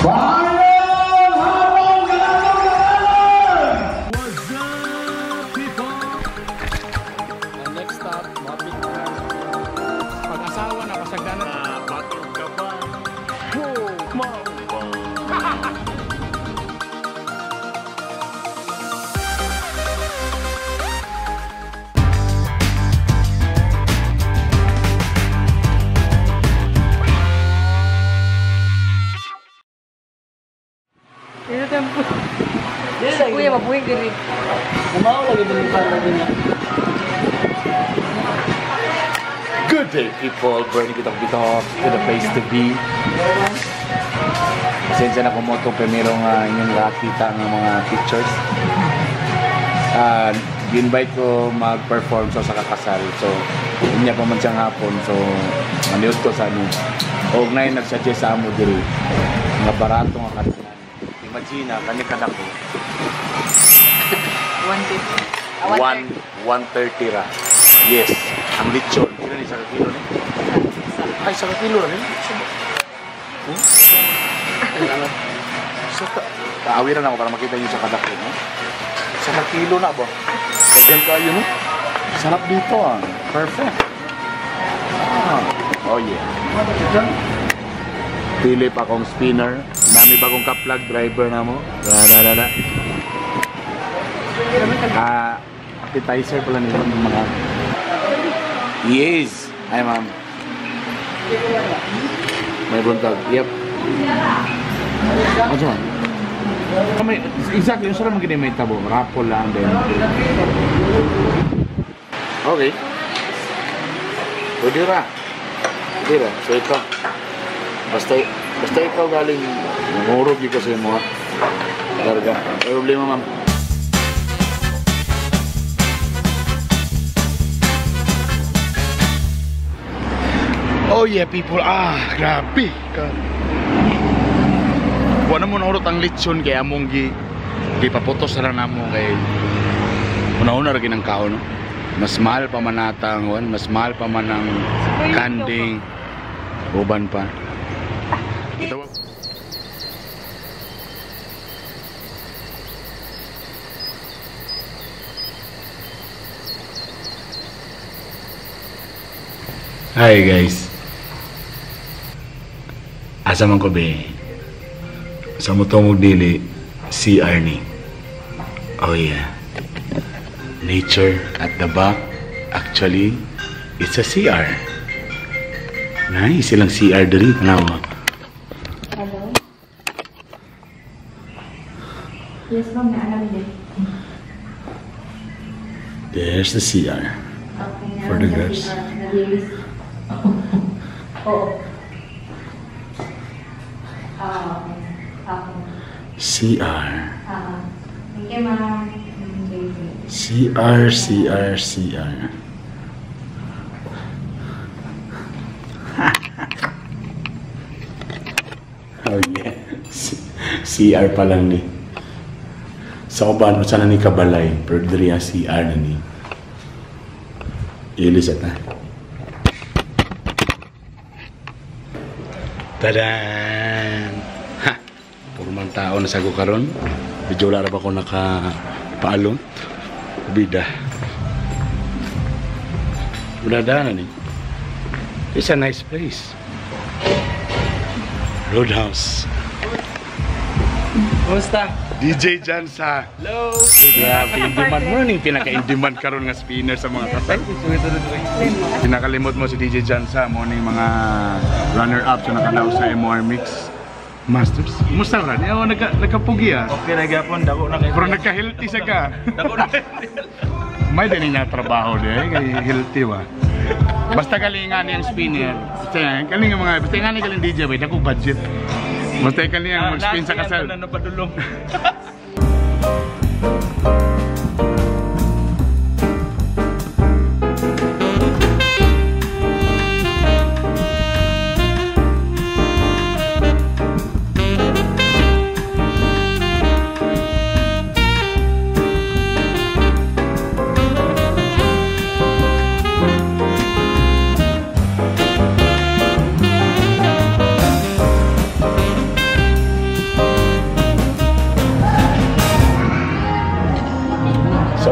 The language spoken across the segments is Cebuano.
Bayang hapon kanan! What's up, people? Ang next stop, mapit na. Pag-asawa na, pasagdanan. Batog ka ba? Whoa, mau ba? Kuya, mabuhay ka rin. Good day, people! Bernie Bitok Bitok to the place to be. Pasensya na kung mo itong primero nga inyong nakakita ng mga pictures. Invite ko mag-perform sa kakasal. So, inya pa man siyang hapon. So, maniud ko sa ano. Og na nagsuggest sa amo diri. Nga barato nga katinan. Imagine na, kani kadako. 150. 1 130 ra. Yes, ang lechon. Kilo ni sa kilo ni? Ay, sa kilo ra ni. Hmm? Sa ka Taawiran ako para makita niyo sa kadako, no? Sa kilo na ba? Daghan kayo, no? Sarap dito, ah. Perfect. Ah. Oh yeah. Philip akong spinner. Nami bagong ka-plug driver na mo. Da da da da. Ah, appetizer pala nila ng mga. Yes. Hi, ma'am. May buntag. Yep. Ano man? May, exactly, yung sarap magiging may tabo. Rapo lang din. Okay. Pwede ra. Pwede ra. So ito. Basta, basta ikaw galing nangurog yun kasi mo. Larga. May problema, ma'am. Oh yeah, people. Ah, grabe. Wala mo naurot ang lechon kay among gi gipaputos na lang namo kay una-una ra ginang kaon, no? Mas mahal pa man ata ang kuwan, mas mahal pa man ang kanding uban pa. Hi guys. Asa man ko be? Sa mutong dili si Arnie. Oh yeah. Nature at the back. Actually, it's a CR. Nice silang CR diri tanawa. Hello? Yes, ma'am. Naalam din. There's the CR. Okay, For the girls. Yes. Oo. Ah, okay. Okay. CR. Ah, thank you, ma'am. Thank you. CR CR CR. Oh yeah. CR pa lang ni. Sa uban, sana ni kabalay, pero diri ang CR na ni. Ilis at na. Tadan! Ha! Puro man tao na sago karon. Medyo wala ra ba ko nakapaalong. Bida. Wala na ni. It's a nice place. Roadhouse. Kumusta? DJ Jansa. Hello! Grabe, in demand mo ning pinaka-in demand karon nga spinner sa mga kasal. Pinakalimot mo si DJ Jansa mo ning mga runner-up sa nakadaw sa MR Mix Masters. Kumusta ra? Ewan nagkapugi ah. Okay na gyapon, dako na kayo. Pero nagka-healthy sa ka. Dako na. May din niya trabaho di eh, kay healthy ba. Basta galingan niyang spinner. Basta galing ang mga basta nga ni galing DJ ba, dako budget. Basta galing ang mag-spin sa kasal. Na napadulong.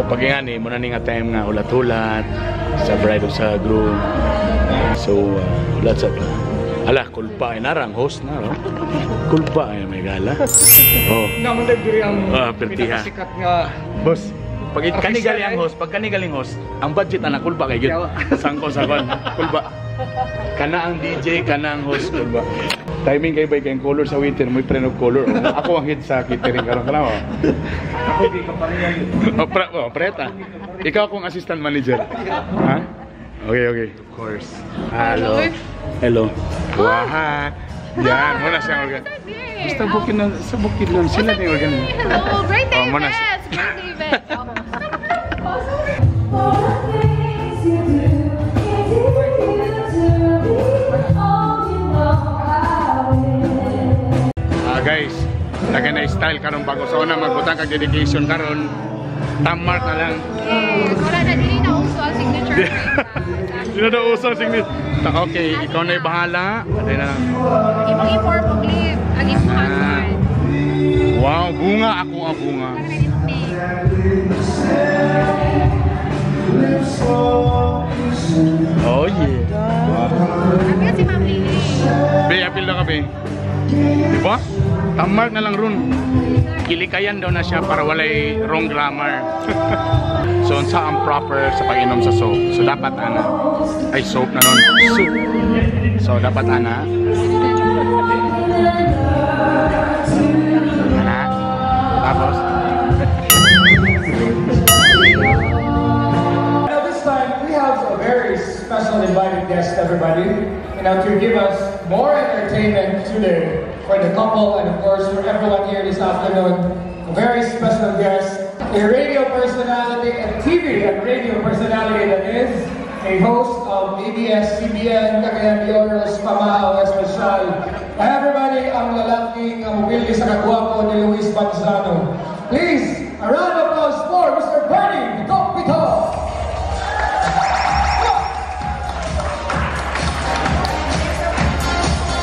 Pag nga ni, muna ni nga time nga hulat-hulat sa bride o sa groom. So, hulat sa pa. Ala, kulpa ay narang host na, no? Kulpa ay may gala. Oh. Naman diri ang Ah, pertiha. pinakasikat nga. Boss, pag kani Official galing ang eh. host, pag kani galing host, ang budget ana kulba kay gyud. Sangko sa kon, kulba. Kana ang DJ, kana ang host, kulba. Timing kay bay kay ang color sa waiter, may trend of color. Oh. Ako ang head sa catering karon kana mo. Ako di ka pareha yun. Oh, oh, preta. Ikaw akong assistant manager. Ha? Okay. Of course. Hello. Hello. Wah. Yan, muna siya organ. Basta bukid na, sa bukid lang sila ni organ. Hello, great Oh, day muna events! Great day events! All the things you do, it's easy to be all you know I will. Ah, guys, taga na style karon bago sa una magbutang kag dedication karon. Tamark na lang. Yes, wala na, dili na uso ang signature phrase. Sino daw uso ang signature? Okay, ikaw na bahala. Patay na lang. Imong i-form og leave, ang imong husband. Wow, bunga ako ang bunga. Para na imong name. Oh yeah. Apil si Ma'am Lily. Be, apil na ka, be. Diba? Tamark na lang ron. Kilikayan daw na siya para walay wrong grammar. So, unsa ang proper sa pag-inom sa soap? So, dapat ana. Ay, soap na nun. Soup. So, dapat ana. Ana. Tapos, Now this time we have a very special invited guest, everybody. And now to give us more entertainment today for the couple and, of course, for everyone here this afternoon, a very special guest, a radio personality and TV and radio personality that is, a host of ABS-CBN Cagayan de Oro's Pamahao Espesyal. Everybody, ang lalaking ang mobile sa kagwapo ni Luis Manzano. Please, a round of applause for Mr. Bernie Bito Bito!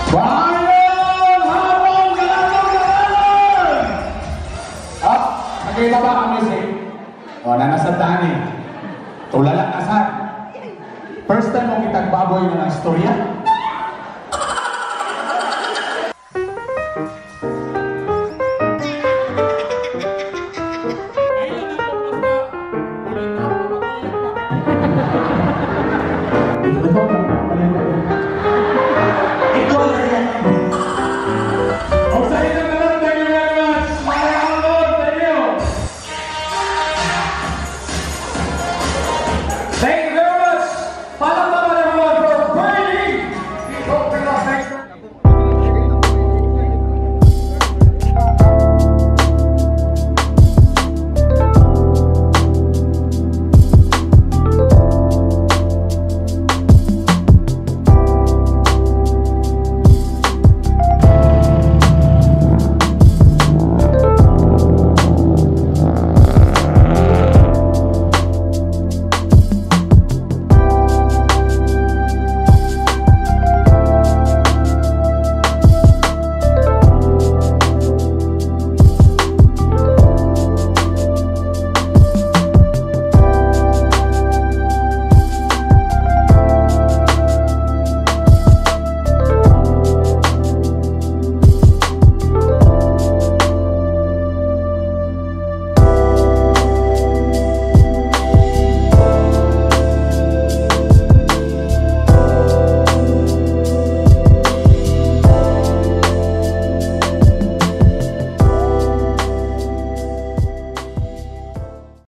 Maayong hapon, galanong galanong! Ah, nakita ba?